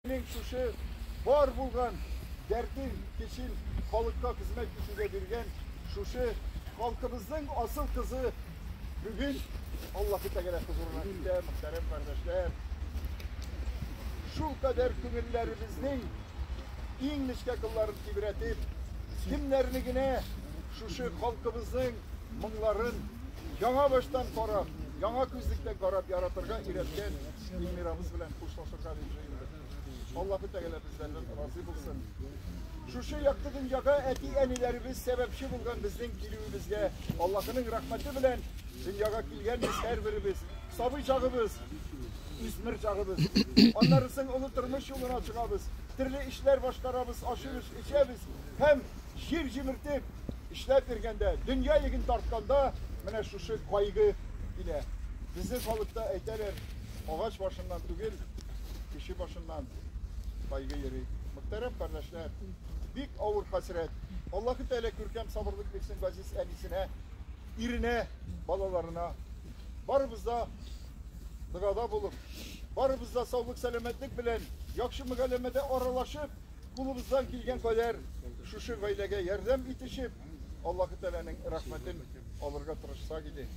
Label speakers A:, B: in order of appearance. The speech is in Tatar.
A: Үзенең шушы бар булган дәртен, көчен халыкка хезмәт итүгә биргән шушы халкыбызның асыл кызы бүген Аллаһы Тәгалә хозурына китә, мөхтәрәм кардәшләр. Шул кадәр күңелләребезнең иң нечкә кылларын тибрәтеп, кемнәрне генә шушы халкыбызның моңларын яңа баштан карап, яңа күзлектән карап яратырга өйрәткән Эльмирабыз белән хушлашырга дип җыендык. Аллаһы Тәгалә безләрдән разый булсын. Шушы якты дөньяга әти-әниләребез сәбәпче булган безнең килүебезгә Аллаһының рәхмәте белән дөньяга килгәнбез һәрберебез. Сабый чагыбыз, үсмер чагыбыз. Аннары соң олы тормыш юлына чыгабыз. Төрле эшләр башкарабыз, ашыйбыз, эчәбез һәм җир җимертеп эшләп йөргәндә, дөнья йөген тартканда менә шушы кайгы килә. Безнең халыкта әйтәләр, агач башыннан түгел, кеше башыннан кайгы йөри. Мөхтәрәм кардәшләр, бик авыр хәсрәт. Аллаһы Тәгалә күркәм сабырлык бирсен газиз әнисенә, иренә, балаларына. Барыбыз да догада булып, барыбыз да саулык, сәламәтлек белән яхшы мөгаләмәдә аралашып, кулыбыздан килгән кадәр шушы гаиләгә ярдәм итешеп, Аллаһы Тәгаләнең рәхмәтен алырга тырышсак иде.